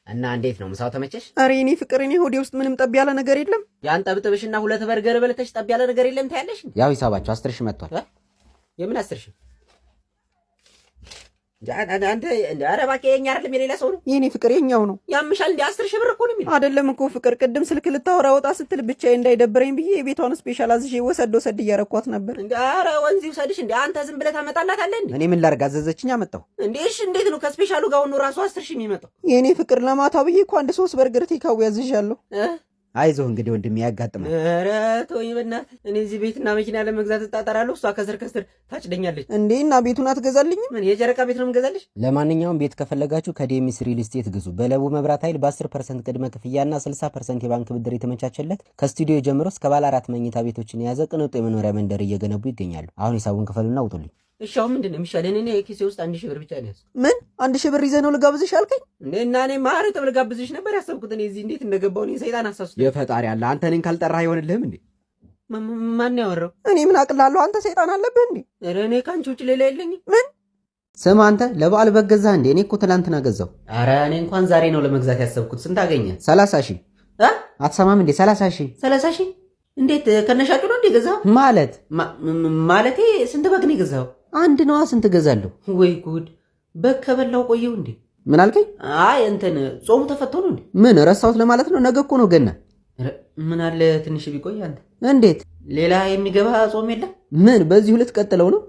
እና እንዴት ነው ምሳው ተመቸሽ? ኧረ የኔ ፍቅር፣ እኔ ሆዴ ውስጥ ምንም ጠብ ያለ ነገር የለም። ያን ጠብጥብሽና ሁለት በርገር በልተሽ ጠብ ያለ ነገር የለም ታያለሽ? ያው ሂሳባቸው 10,000 መጥቷል። የምን 10,000? አንተ ኧረ እባክህ የኛ አይደለም የሌላ ሰው ነው። የኔ ፍቅር የኛው ነው። ያምሻል እንዴ? 10,000 ብር እኮ ነው የሚለው። አይደለም እኮ ፍቅር፣ ቅድም ስልክ ልታወራ ወጣ ስትል ብቻዬን እንዳይደብረኝ ብዬ የቤቷን special አዝዤ ወሰድ ወሰድ እያረኳት ነበር። እንዴ ኧረ ወንዝ ይውሰድሽ። እንዴ አንተ ዝም ብለህ ታመጣላታለህ እንዴ? እኔ ምን ላድርግ፣ አዘዘችኝ አመጣሁ። እንዴ እሺ፣ እንዴት ነው ከ special ኡ ጋር ሆኖ ራሱ 10,000 የሚመጣው? የኔ ፍቅር ለማታ ብዬ እኮ አንድ ሶስት በርገር takeaway አዝዣለሁ። አይዞህ እንግዲህ ወንድሜ ያጋጥማል። ኧረ ተወኝ በእናትህ። እኔ እዚህ ቤትና መኪና ለመግዛት እጣጣራለሁ፣ እሷ ከስር ከስር ታጭደኛለች። እንዴ እና ቤቱን አትገዛልኝም? ምን የጨረቃ ቤት ነው የምገዛልሽ? ለማንኛውም ቤት ከፈለጋችሁ ከዲኤምሲ ሪል ስቴት ግዙ። በለቡ መብራት ኃይል በ10% ቅድመ ክፍያና 60% የባንክ ብድር የተመቻቸለት ከስቱዲዮ ጀምሮ እስከ ባለ አራት መኝታ ቤቶችን የያዘ ቅንጡ የመኖሪያ መንደር እየገነቡ ይገኛሉ። አሁን ሂሳቡን ክፈሉና ውጡልኝ። እሺ አሁን ምንድን ነው የሚሻለኝ? እኔ ኪሴ ውስጥ 1,000 ብር ብቻ ነው ያዝኩት። ምን 1,000 ብር ይዘህ ነው ልጋብዝሽ አልከኝ? እንዴ እና እኔ ማረጥብ ልጋብዝሽ ነበር ያሰብኩት። እኔ እዚህ እንዴት እንደገባሁ እኔ ሰይጣን አሳስቶ። የፈጣሪ አለ አንተ እኔን ካልጠራህ አይሆንልህም እንዴ? ማን ያወራው? እኔ ምን አቅላለሁ? አንተ ሰይጣን አለብህ እንዴ? ኧረ እኔ ከአንቺ ውጭ ሌላ የለኝም። ምን ስም አንተ ለበዓል በግ ገዛህ እንዴ? እኔ እኮ ትናንትና ገዛሁ። ኧረ እኔ እንኳን ዛሬ ነው ለመግዛት ያሰብኩት። ስንት አገኘህ? 30,000። እ? አትሰማም እንዴ? 30,000። 30,000? እንዴት ከነሻጩ ነው እንዴ ገዛኸው? ማለት? ማለቴ ስንት በግ ነው የገዛኸው? አንድ ነዋ። ስንት ገዛለሁ? ወይ ጉድ! በግ ከበላው ቆየው እንዴ? ምን አልከኝ? አይ እንትን ጾሙ ተፈቶ ነው እንዴ? ምን ረሳሁት ለማለት ነው? ነገ እኮ ነው ገና። ኧረ ምን አለ ትንሽ ቢቆይ አንተ። እንዴት? ሌላ የሚገባ ጾም የለም? ምን በዚሁ ልትቀጥለው ነው?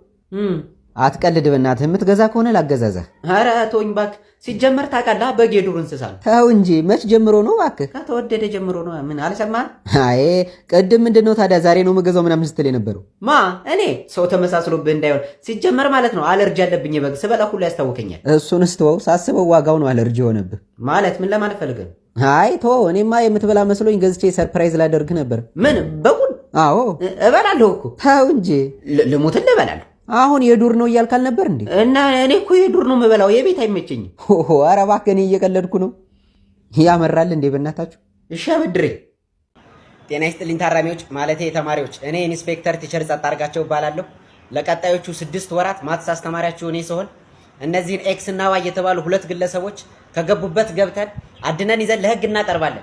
አትቀልድ በእናትህ። የምትገዛ ከሆነ ላገዛዘህ። ኧረ ተወኝ እባክህ። ሲጀመር ታውቃለህ በግ የዱር እንስሳ ነው። ተው እንጂ መች ጀምሮ ነው እባክህ? ከተወደደ ጀምሮ ነው። ምን አልሰማህም? አይ ቅድም ምንድን ነው ታዲያ ዛሬ ነው የምገዛው ምናምን ስትል የነበረው? ማ እኔ? ሰው ተመሳስሎብህ እንዳይሆን። ሲጀመር ማለት ነው አለርጂ አለብኝ። በግ ስበላ ሁሉ ያስታውከኛል። እሱን ስትወው ሳስበው ዋጋው ነው አለርጂ የሆነብህ። ማለት ምን ለማለት ፈልገህ ነው? አይ ተወው። እኔማ የምትበላ መስሎኝ ገዝቼ surprise ላደርግህ ነበር። ምን በጉን? አዎ። እበላለሁ እኮ። ተው እንጂ። ልሙትን እበላለሁ። አሁን የዱር ነው እያልክ አልነበር እንዴ? እና እኔ እኮ የዱር ነው የምበላው፣ የቤት አይመቸኝም። ሆሆ ኧረ እባክህ እኔ እየቀለድኩ ነው። ያመራል እንዴ በእናታችሁ? እሺ አበድሬ። ጤና ይስጥልኝ ታራሚዎች፣ ማለቴ ተማሪዎች። እኔ ኢንስፔክተር teacher ጸጥ አድርጋቸው እባላለሁ። ለቀጣዮቹ 6 ወራት maths አስተማሪያችሁ እኔ ስሆን እነዚህን X እና Y የተባሉ ሁለት ግለሰቦች ከገቡበት ገብተን አድነን ይዘን ለህግ እናቀርባለን።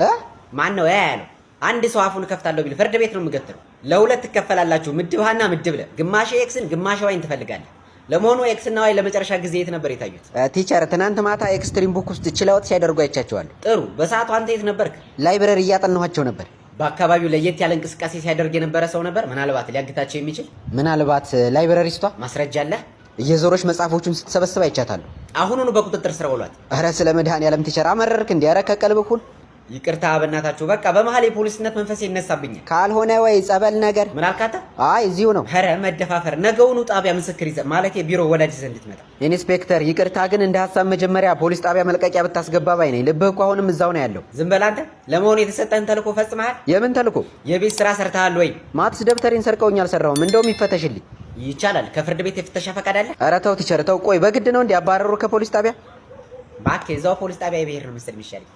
ማን ነው ያ ያለው? አንድ ሰው አፉን እከፍታለሁ ቢል ፍርድ ቤት ነው የምገትረው። ለሁለት ትከፈላላችሁ፣ ምድብ ሀና ምድብ ለ። ግማሽ X ን ግማሽ Y ን ትፈልጋለህ። ለመሆኑ X እና Y ለመጨረሻ ጊዜ የት ነበር የታዩት? Teacher፣ ትናንት ማታ extreme book ውስጥ chill out ሲያደርጉ አይቻቸዋለሁ። ጥሩ። በሰዓቱ አንተ የት ነበርክ? Library እያጠናኋቸው ነበር። በአካባቢው ለየት ያለ እንቅስቃሴ ሲያደርግ የነበረ ሰው ነበር? ምናልባት ሊያግታቸው የሚችል? ምናልባት librarist ቷ። ማስረጃ አለ? እየዞረች መጽሐፎቹን ስትሰበስብ አይቻታለሁ። አሁኑኑ በቁጥጥር ስር ውሏት። ኧረ ስለ መድኃኔዓለም teacher አመረርክ እንዴ? ኧረ ከቀልብህ ሁን። ይቅርታ በእናታችሁ። በቃ በመሀል የፖሊስነት መንፈሴ ይነሳብኛል። ካልሆነ ወይ ጸበል ነገር። ምን አልክ አንተ? አይ እዚሁ ነው። ኧረ መደፋፈር። ነገውኑ ጣቢያ ምስክር ይዘህ ማለት የቢሮ ወላጅ ይዘህ እንድትመጣ። ኢንስፔክተር ይቅርታ፣ ግን እንደ ሀሳብ መጀመሪያ ፖሊስ ጣቢያ መልቀቂያ ብታስገባ ባይ ነኝ። ልብህ እኮ አሁንም እዛው ነው ያለው። ዝም በል አንተ። ለመሆኑ የተሰጠህን ተልእኮ ፈጽመሃል? የምን ተልእኮ? የቤት ስራ ሰርተሃል ወይ? Maths ደብተሬን ሰርቀውኝ አልሰራሁም። እንደውም ይፈተሽልኝ። ይቻላል። ከፍርድ ቤት የፍተሻ ፈቃድ አለ? ኧረ ተው teacher ተው። ቆይ በግድ ነው እንዲ ያባረሩ ከፖሊስ ጣቢያ? እባክህ እዛው ፖሊስ ጣቢያ የብሄር ነው መሰል የሚሻለኝ።